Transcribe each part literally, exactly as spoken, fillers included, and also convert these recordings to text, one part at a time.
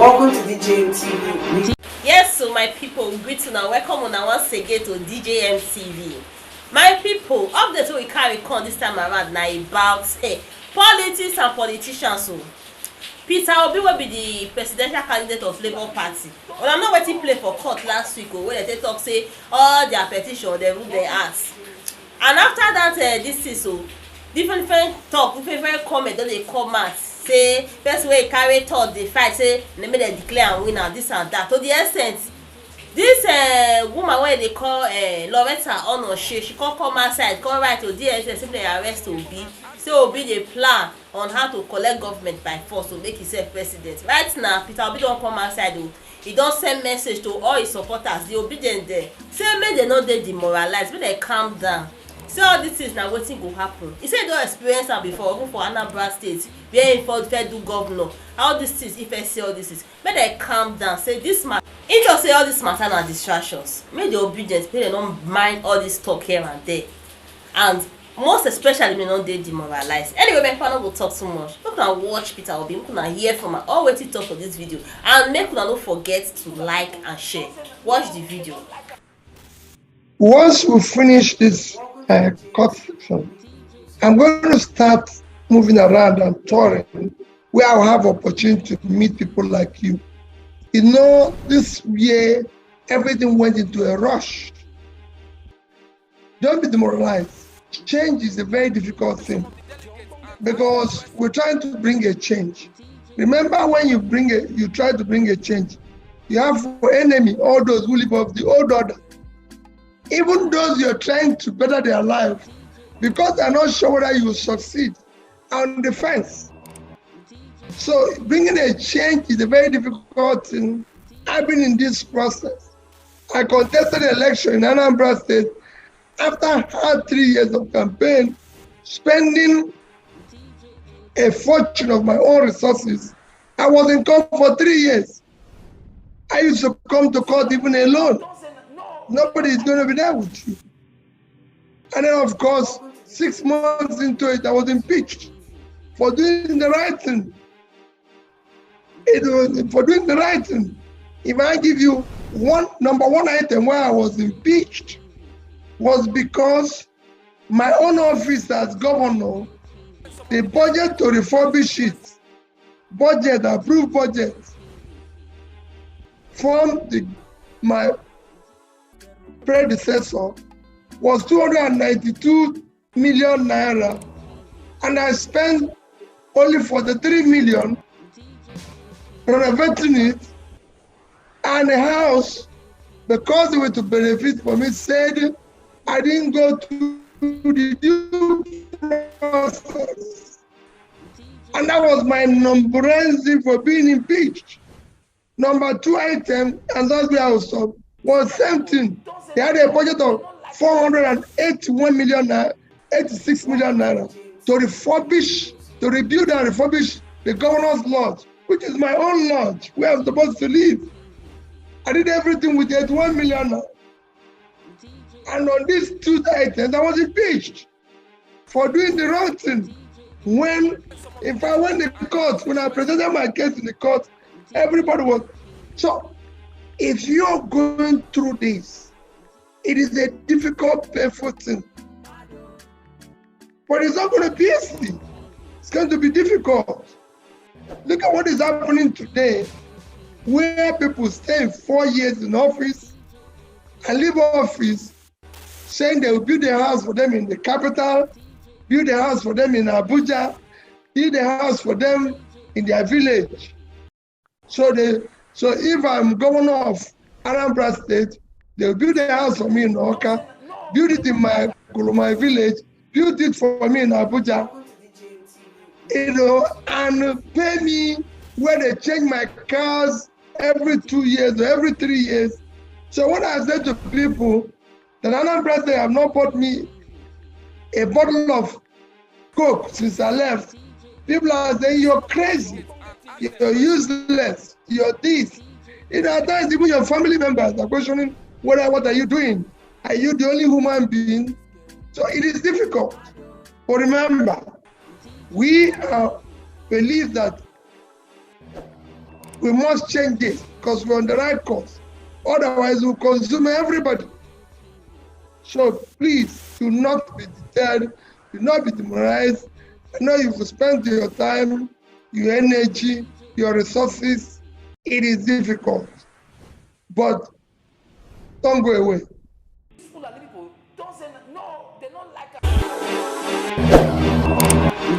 Welcome to D J M T V. Yes, so my people, we greet una, welcome una once again to D J M T V. My people, update wey we carry come this time around na about eh, politics and politicians o. Peter Obi wey be the presidential candidate of Labour Party, una know wetin play for court last week o, wey dem take talk say all their petition dem rule dem out. And after that uh, this thing so, different different talk, different different comment don dey come out say person wey carry thought dey fight say na make dem declare am winner, this and that, to the extent this uh, woman wey dey call uh, Loretta Onoshie, she come come outside come write to D S S say make dem arrest Obi, say Obi dey plan on how to collect government by force to make himself president. Right now, Peter Obi don come outside o, he don send message to all his supporters, the Obidient dem, say make dem no dey demoralized, make dem calm down. Say all these things na wetin go happen. He say he don experience am before, even for Anambra State where he first first do governor. All these things, he first see all these things. Make dem calm down. Say this matter, he talk say all this matter na distractions. Make the Obidient, make dem no mind all this talk here and there. And most especially, make dem no dey demoralized. Anyway, my people, I no go talk too much. Make una watch Peter Obi, make una hear from am all wetin he talk for this video, and make una no forget to like and share. Watch the video. Once we finish this uh, court section, I'm going to start moving around and touring where I'll have opportunity to meet people like you. You know, this year, everything went into a rush. Don't be demoralized. Change is a very difficult thing because we're trying to bring a change. Remember, when you bring a, you try to bring a change, you have for enemy all those who live off the old order. Even those you're trying to better their life, because they're not sure whether you will succeed, are on the fence. So bringing a change is a very difficult thing. I've been in this process. I contested the election in Anambra State after I had three years of campaign, spending a fortune of my own resources. I was in court for three years. I used to come to court even alone. Nobody is going to be there with you. And then, of course, six months into it, I was impeached for doing the right thing. It was for doing the right thing. If I give you one number one item why I was impeached was because my own office as governor, the budget to refurbish it, budget, approved budget from the my predecessor was two hundred and ninety-two million naira, and I spent only forty-three million renovating it, and the house, because they were to benefit from it, said I didn't go through the due process. And that was my number one reason for being impeached. Number two item, and that's where I was stopped, was same thing. They had a budget of four hundred and eighty-one million naira, eighty-six million naira to refurbish, to rebuild and refurbish the governor's lodge, which is my own lodge where I'm supposed to live. I did everything with eighty-one million naira. And on these two items, I was impeached for doing the wrong thing. When, in fact, when the court, when I presented my case in the court, everybody was. So, if you're going through this, it is a difficult, painful thing. But it's not going to be easy. It's going to be difficult. Look at what is happening today, where people stay four years in office and leave office saying they will build a house for them in the capital, build a house for them in Abuja, build a house for them in their village. So they, so if I'm governor of Anambra State, they'll build a house for me in Oka, build it in my Kuruma village, build it for me in Abuja, you know, and pay me where they change my cars every two years or every three years. So what I said to people, that Anambra State have not bought me a bottle of Coke since I left. People are saying, "You're crazy, you're useless, you're this." You know, at times, even your family members are questioning, "What, what are you doing? Are you the only human being?" So it is difficult. But remember, we uh, believe that We must change this because we're on the right course. Otherwise, we'll consume everybody. So please do not be deterred, do not be demoralized. I know you've spent your time, your energy, your resources. It is difficult, but don't go away. These Fulani people don't say no, they don't like us.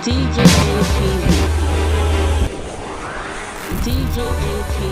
D J A P B. D J A P B.